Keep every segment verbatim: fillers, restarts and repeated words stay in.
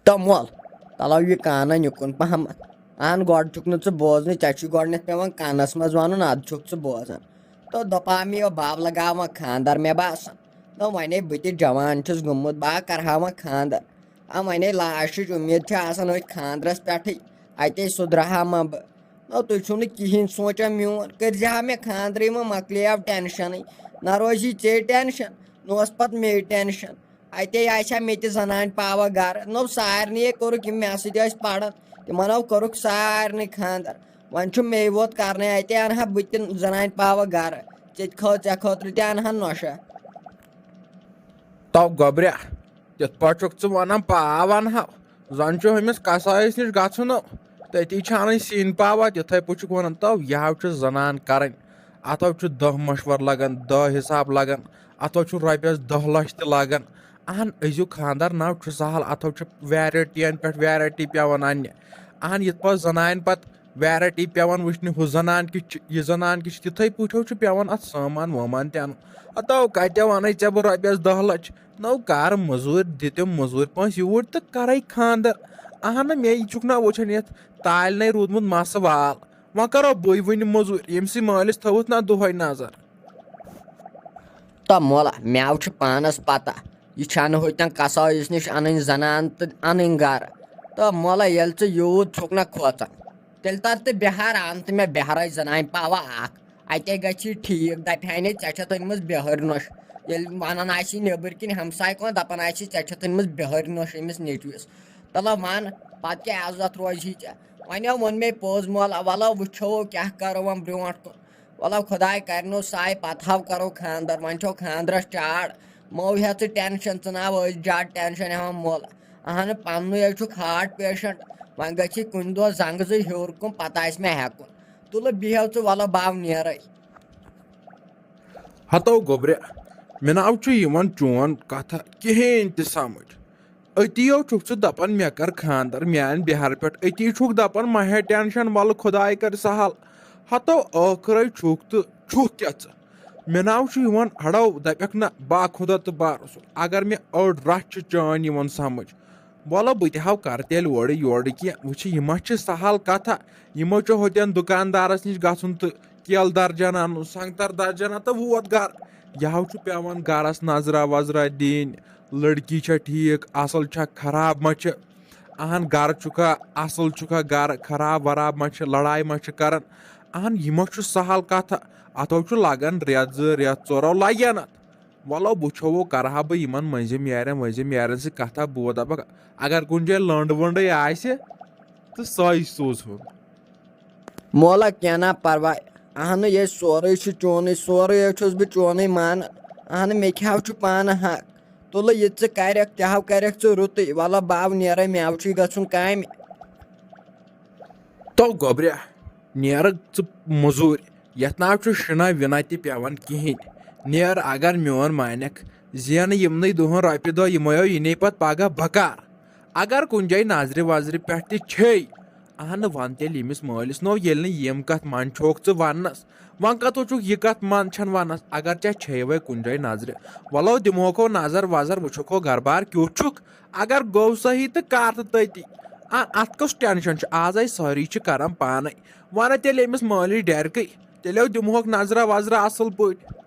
تہٕ مۄل، تَلو یہِ کانن یُکُن پہمتھ۔ اہن، گۄڈٕ چھُکھ نہٕ ژٕ بوزنٕے، ژےٚ چھُے گۄڈٕنٮ۪تھ پٮ۪وان کانس منٛز وَنُن، اَدٕ چھُکھ ژٕ بوزان۔ تہٕ دَپان، مےٚ بَب لگاوان خانٛدر، مےٚ باسان۔ نہ وۄنۍ بہٕ تہِ جوان چھُس گوٚمُت، بہٕ ہا کرہاوان خانٛدر۔ آ، وۄنۍ لاسٹٕچ اُمید چھِ آسان أتھۍ خانٛدرس پٮ۪ٹھٕے، اَتے سُدرٕ ہا ما بہٕ۔ نہ، تُہۍ چھِو نہٕ کِہیٖنۍ سونٛچان میون، کٔرۍ زِ ہا مےٚ خانٛدرٕے، وۄنۍ مۄکلیو ٹینشنٕے۔ نہ روزِ ژے ٹینشن، نہ اوس پتہٕ مے ٹینشن۔ اَتے آسہِ ہا مےٚ تہِ زنانہِ پاوا گرٕ۔ نو، سارنٕے کوٚرُکھ، یِم مےٚ سۭتۍ ٲسۍ پران، تِمن ہو کوٚرُکھ سارنٕے خانٛدر۔ وۄنۍ چھُ مے یوت کرنے، اَتے انہٕ ہا بہٕ تہِ زنانہِ پاوا گرٕ۔ ژےٚ تہِ خٲ-، ژےٚ خٲطرٕ تہِ انہٕ ہا نۄشہِ۔ تو گوٚبریا، تِتھ پٲٹھۍ چھُکھ ژٕ ونان، پاو انہو؟ زن چھُ ہُمِس کسایس نِش گژھُن، تٔتی چھِ انٕنۍ سِنۍ پاوا۔ تِتھے پٲٹھۍ چھُکھ ونان، تو یہِ ہو چھُ زنان کرٕنۍ۔ اتھو چھُ دہ مشور لگان، دہ حساب لگان، اتھو چھُ رۄپیس دہ لچھ تہِ لگان۔ اہن، أزیُک خانٛدر نہ چھُ سہل، اتھو چھُ ویرایٹین پٮ۪ٹھ ویرایٹی پٮ۪وان اننہِ۔ اہن، یِتھ پٲٹھۍ زنانہِ پتہٕ ویرایٹی پٮ۪وان وٕچھنہِ، ہُہ زنان کِژھ چھِ، یہِ زنان کِژھ چھِ، تِتھے پٲٹھۍ چھُ پٮ۪وان اتھ سامان وامان تہِ انُن۔ اتو کتہِ ونَے ژےٚ بہٕ رۄپیس دہ لچھ؟ نو کر مٔزوٗرۍ، دِ تِم مٔزوٗرۍ پٲنٛسہِ یوٗرۍ تہٕ کرے خانٛدر۔ اہن، مے چھُکھ نہ وٕچھان یتھ تالہِ نے روٗدمُت مسہٕ وال۔ وۄنۍ کرو بٕے وٕنہِ مٔزوٗرۍ، ییٚمہِ سٕے مٲلِس تھٲوٕتھ نہ دۄہے نظر۔ تہٕ مولا، مےٚ چھُ پانس پتہ، یہِ چھَنہٕ ہوٚتٮ۪ن کسٲیِس نِش اَنٕنۍ زنان تہٕ اَنٕنۍ گرٕ۔ تہٕ مولا، ییٚلہِ ژٕ یوٗت چھُکھ نہ کھوژان، تیٚلہِ تر تہٕ بِہار، اَن تہٕ مےٚ بِہارٕچ زنانہِ پاوا اکھ۔ اَتے گژھِ یہِ ٹھیٖک، دَپہِ ہا نے، ژےٚ چھَتھ أنمٕژ بِہٲرۍ نۄش۔ ییٚلہِ وَنان آسہِ نیٚبٕرۍ کِنۍ ہمساے کانٛہہ، دَپان آسہِ، ژےٚ چھَتھ أنمٕژ بِہٲرۍ نۄش أمِس نیٚچوِس۔ تَلہ وَن، پَتہٕ کیٛاہ عزت روزِ ہے ژےٚ؟ وۄنۍ ووٚن مےٚ پوٚز مولا، وَلہٕ وٕچھو کیٛاہ کَرو وۄنۍ برٛونٛٹھ کُن۔ وَلہٕ خۄداے کَرِ نو ساے، پَتہٕ ہاو کَرو خانٛدر۔ وۄنۍ چھو خانٛدرَس چاڑ، مو ہیٚہ ژٕ ٹٮ۪نشَن، ژٕ نہ ہاو أسۍ زیادٕ ٹٮ۪نشَن ہٮ۪وان مولا۔ اَہَن، پَننُے ہے چھُکھ ہارٹ پیشنٹ، وۄنۍ گژھی کُنہِ دۄہ زنٛگہٕ زٕ ہیوٚر کُن، پَتہٕ آسہِ مےٚ ہٮ۪کُن۔ تُلہٕ بِہِو ژٕ، وَلہٕ باو نیرَے۔ ہتو گوٚبرِ، مےٚ ناو چھُ یِوان چون کتھا کِہیٖنۍ تہِ سمجھ۔ أتی یو چھُکھ ژٕ دپان مےٚ کر خانٛدر میانہِ بِہارٕ پٮ۪ٹھ، أتی چھُکھ دپان مہ ہےٚ ٹینشن، ولہٕ خۄداے کرِ سہل۔ ہتو ٲخرے چھُکھ تہٕ چھُکھ کیٛاہ ژٕ؟ مےٚ ناو چھُ یِوان اڑو، دپکھ نہ با خۄدا تہٕ با رسول، اگر مےٚ أڑ رژھ چھِ چٲنۍ یِوان سمجھ، وَلہٕ بہٕ تہِ ہاو کَرٕ تیٚلہِ اورٕ یورٕ کینٛہہ۔ وٕچھِ، یہِ ما چھِ سَہَل کَتھا؟ یِمو چھُ ہوٚتٮ۪ن دُکاندارَس نِش گژھُن تہٕ کیلہٕ درجن اَنُن، سنٛگتر درجن اَنُن تہٕ ووت گَرٕ۔ یہِ ہاو چھُ پٮ۪وان گَرَس نظرا وظرا دِنۍ، لٔڑکی چھا ٹھیٖک، اَصٕل چھا، خراب ما چھِ؟ اَہَن، گَرٕ چھُکھا اَصٕل، چھُکھا گَرٕ خراب وراب ما چھِ، لڑایہِ ما چھِ کَران؟ اَہَن، یہِ ما چھُ سَہَل کَتھا؟ اَتھو چھُ لَگان رٮ۪تھ زٕ، رٮ۪تھ ژورو لَگن اَتھ۔ وَلو وٕچھو، وۄنۍ کَرٕ ہا بہٕ یِمَن مٔنٛزِم یارٮ۪ن ؤنٛزِم یارٮ۪ن سۭتۍ کَتھا، بہٕ وَدَپَکھ، اگر کُنہِ جایہِ لٔنٛڈ ؤنٛڈٕے آسہِ، تہٕ سۄے سوزہون۔ مولا، کینٛہہ نہ پَرواے، اَہنہٕ، یے سورُے چھُ چونُے، سورُے حظ چھُس بہٕ چونُے مانان۔ اَہنہٕ، مےٚ کیٛاہ چھُ پانہٕ حق؟ تُلہٕ یہِ ژٕ کَرٮ۪کھ، تہِ ہاو کَرٮ۪کھ ژٕ رُتُے۔ وَلہٕ باو نیرَے، مےٚ چھُے گژھُن کامہِ۔ تو گوٚبریا، نیرٕ ژٕ مٔزوٗرۍ، یَتھ ناو چھُ شِنا وِنا تہِ پٮ۪وان کِہیٖنۍ۔ نیر اگر میون مانکھ، زینہٕ یِمنٕے دۄہَن رۄپیہِ دہ، یِمَے یِنے پَتہٕ پَگاہ بکار۔ اگر کُنہِ جایہِ نظرِ وظرِ پٮ۪ٹھ تہِ چھے، اہنہٕ وَن تیٚلہِ ییٚمِس مٲلِس نو، ییٚلہِ نہٕ یِم کَتھ منٛد چھوکھ ژٕ وَننَس۔ وۄنۍ کَتو چھُکھ یہِ کَتھ منٛد چھَنہٕ وَنَس؟ اگر ژےٚ چھے وَے کُنہِ جایہِ نظرِ، وَلو دِمہوکھو نظر وظر، وٕچھوکھو گرٕ بار کیُتھ چھُکھ۔ اگر گوٚو صحیح تہٕ کر تہٕ تٔتی۔ آ، اتھ کُس ٹینشن چھُ؟ آز آے سٲری چھِ کران پانے۔ وَنہٕ تیٚلہِ أمِس مٲلِس ڈیرکٕے۔ تیٚلہِ دِمہوکھ نظرا وظرا اصل پٲٹھۍ۔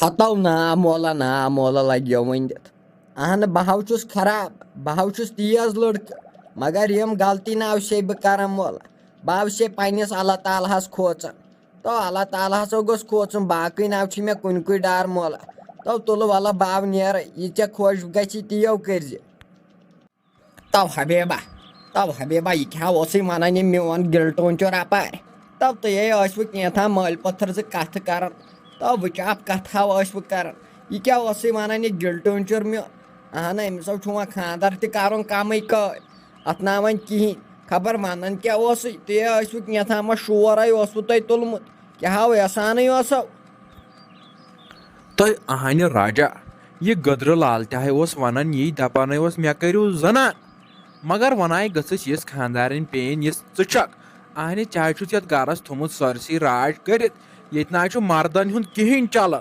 ہتو نا مولا، نا مولا لگیو وۄنۍ دِتھ۔ اہن، بہٕ ہاو چھُس خراب، بہٕ ہاو چھُس تیز لڑکہٕ، مگر یِم غلطی نہ آو سے بہٕ کران مولا۔ بہٕ آو سے پننِس اللہ تعالیٰ ہس کھوژان۔ تو اللہ تعالیٰ ہسا گوٚژھ کھوژُن، باقٕے نہ چھُ مےٚ کُنہِ کُے ڈر مولا۔ تو تُلہٕ وَلہٕ باو نیرٕ، یہِ ژےٚ خۄش گژھی تی یو کٔرزِ۔ تو حبیبہ، تو حبیبہ، یہِ کیٛاہ اوسُے وَنان یہِ میون گِلہٕ ٹوٗنچُر اَپارِ؟ تو تُہۍ ہے ٲسوٕ کینٛہہ تام مٲلۍ پٔتھٕر زٕ کَتھٕ کَران۔ تو وٕچھ اَپ کَتھا ٲسوٕ کَران۔ یہِ کیٛاہ اوسُے وَنان یہِ گِلہٕ ٹوٗنچُر میون؟ اہن، أمِس ہو چھُ وۄنۍ خانٛدر تہِ کَرُن کَمٕے کٲلۍ۔ اَتھ نا وۄنۍ کِہیٖنۍ۔ خبر وَنان کیٛاہ اوسُے؟ تُہۍ ہے ٲسوٕ کینٛہہ تام شورے اوسوٕ تۄہہِ تُلمُت۔ کیٛاہ ہاو احسانٕے اوسو؟ تۄہہِ اہنہِ راجا، یہِ گٔدرٕ لال تہِ ہے اوس ونان یی، دپان ہے اوس، مےٚ کٔرِو زنان۔ مگر ونان گٔژھٕس یِژھ خانٛدارِنۍ پیٚنۍ، یِژھ ژٕ چھکھ۔ اہنہِ چاہے چھُس یتھ گرس تھوٚمُت سٲرسٕے راج کٔرِتھ، ییٚتہِ نہ چھُ مردن ہُنٛد کِہیٖنۍ چلان۔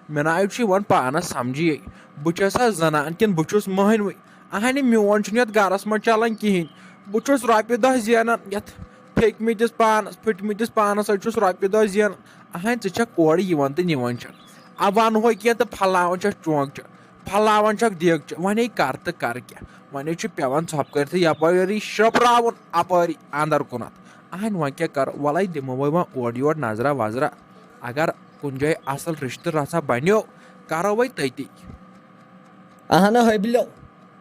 مےٚ نہ چھُ یِوان پانس سمجھے، بہٕ چھسا زنان کِنہٕ بہٕ چھُس مٔہنوٕے؟ اہنہِ، میون چھُنہٕ یتھ گرس منٛز چلان کِہینۍ۔ بہٕ چھُس رۄپیہِ دہ زینان یتھ پھیٚکمٕتِس پانس، پھٕٹمٕتِس پانس سۭتۍ چھُس رۄپیہِ دہ زینان۔ اہنہِ، ژٕ چھکھ اورٕ یِوان تہٕ نِوان چھکھ۔ آ، ونہوے کینٛہہ تہٕ پھلاوان چھکھ چونٛگہٕ چہِ، پھلاوان چھکھ دیگچہِ۔ وۄنۍ ہے کر تہٕ کر کیٛاہ؟ وۄنۍ ہے چھُ پٮ۪وان ژھۄپہٕ کٔرِتھٕے یپٲری شرٛپراوُن اپٲری اندر کُنتھ۔ اہنہِ، وۄنۍ کیٛاہ کرو؟ ولے دِمو وۄنۍ اورٕ یورٕ نظرا وظرا۔ اگر کُنہِ جایہِ اصل رشتہٕ رژھا بنیو، کرو وۄنۍ تٔتی۔ اہنہ حبلو،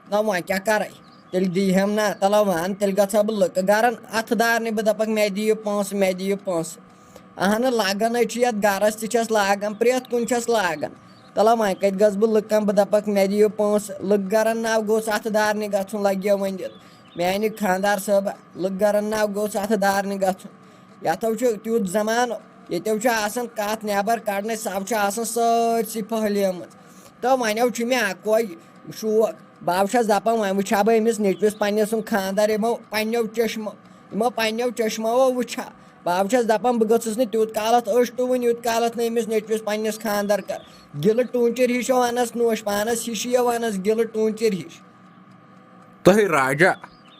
نہ وۄنۍ کیٛاہ کرے؟ تیٚلہِ دی ہٮ۪م نہ، تلہ وَن، تیٚلہِ گژھٕ ہا بہٕ لُکہٕ گرن اَتھٕ دارنہِ، بہٕ دَپَکھ، مےٚ دِیِو پونٛسہٕ، مےٚ دِیِو پونٛسہٕ۔ اہنہٕ، لگان ہے چھُ یَتھ گرس تہِ چھَس لاگان، پرٛٮ۪تھ کُنہِ چھَس لاگان۔ تلہ وۄنۍ کَتہِ گژھٕ بہٕ لُکن، بہٕ دَپَکھ، مےٚ دِیِو پونٛسہٕ، لُکہٕ گرن ناو گوٚژھ اَتھٕ دارنہِ گژھُن، لَگیو وۄنۍ دیُن۔ میٛانہِ خانٛدار صٲبہ، لُکہٕ گرن ناو گوٚژھ اَتھٕ دارنہِ گژھُن۔ یَتھ حظ چھُ تیُتھ زمانہٕ، ییٚتہِ حظ چھُ آسان کَتھ نٮ۪بر کَڑنَے، سۄ حظ چھِ آسان سٲرسٕے پھٔہلیمٕژ۔ تہٕ وۄنۍ حظ چھُ مےٚ اَکوے شوق، بہٕ حظ چھَس دَپان، وۄنۍ وٕچھِ ہا بہٕ أمِس نیٚچوِس پنٛنِس سُنٛد خانٛدر یِمو پنٛنیو چشمو، یِمو پنٛنیو چشمو وٕچھِ ہا۔ بہٕ حظ چھَس دَپان، بہٕ گٔژھٕس نہٕ تیوٗت کالَتھ أچھ ٹُوٕنۍ، یوٗت کالَتھ نہٕ أمِس نیٚچوِس پنٛنِس خانٛدر کَرٕ۔ گِلہٕ ٹوٗنٛچِر ہِش چھو اَنَس نوش، پانَس ہِشی یو اَنَس گِلہٕ ٹوٗنٛچِر ہِش۔ تۄہہِ راجا،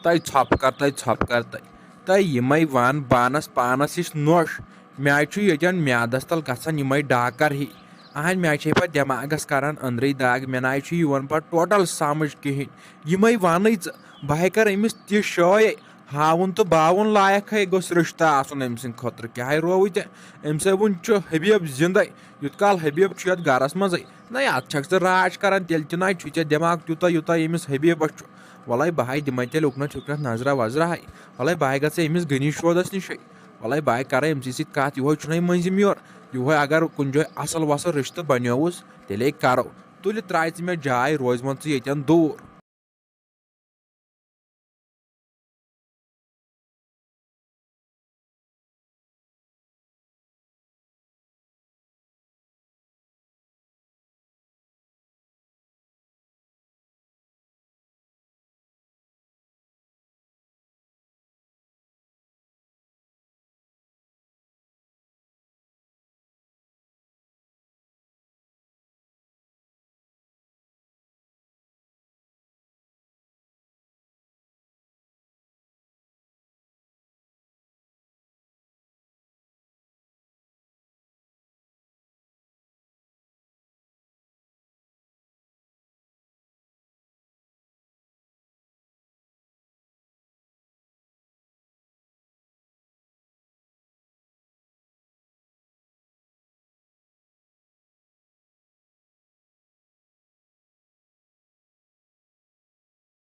تۄہہِ ژھۄپہٕ کر، تۄہہِ ژھۄپہٕ کر، تۄہہِ، تۄہہِ یِمے وَن پانَس، پانَس یِش نوٚش۔ مےٚ چھُ ییٚتٮ۪ن میادَس تَل گژھان یِمے ڈاکر ہی۔ اہن، مےٚ چھے پَتہٕ دٮ۪ماغَس کران أنٛدرٕے دگ، مےٚ نہ چھُ یِوان پَتہٕ ٹوٹل سمجھ کِہیٖنۍ۔ یِمے وَنٕے ژٕ، بہٕ ہے کَرٕ أمِس تہِ شٲے، ہاوُن تہٕ باوُن لایق ہے گوٚژھ رِشتہٕ آسُن أمۍ سٕنٛدِ خٲطرٕ۔ کیٛاہ ہے رووُے ژےٚ؟ أمِس ہے وُنہِ چھُ حبیب زِندَے، یُتھ کال حبیب چھُ یَتھ گَرَس منٛزٕے۔ نہ، اَتھ چھَکھ ژٕ راج کَران، تیٚلہِ تہِ نہ چھُے ژےٚ دٮ۪ماغ تیوٗتاہ، یوٗتاہ ییٚمِس حبیبَس چھُ۔ وَلَے بہٕ ہاے دِمَے تیٚلہِ اُکنَتھ یُکنَتھ نظرا وظرا ہاے۔ وَلَے بہٕ ہاے گژھٕ أمِس غنی شودَس نِشٕے۔ وَلَے بہٕ ہاے کَرَے أمۍ سٕے سۭتۍ کَتھ، یِہوٚے چھُنَے مٔنٛزِم یور۔ یِہوٚے اگر کُنہِ جایہِ اَصٕل وَصٕل رِشتہٕ بَنیووُس، تیٚلے کَرو۔ تُلہِ ترٛاے ژٕ مےٚ جاے، روزِ وۄنۍ ژٕ ییٚتٮ۪ن دوٗر۔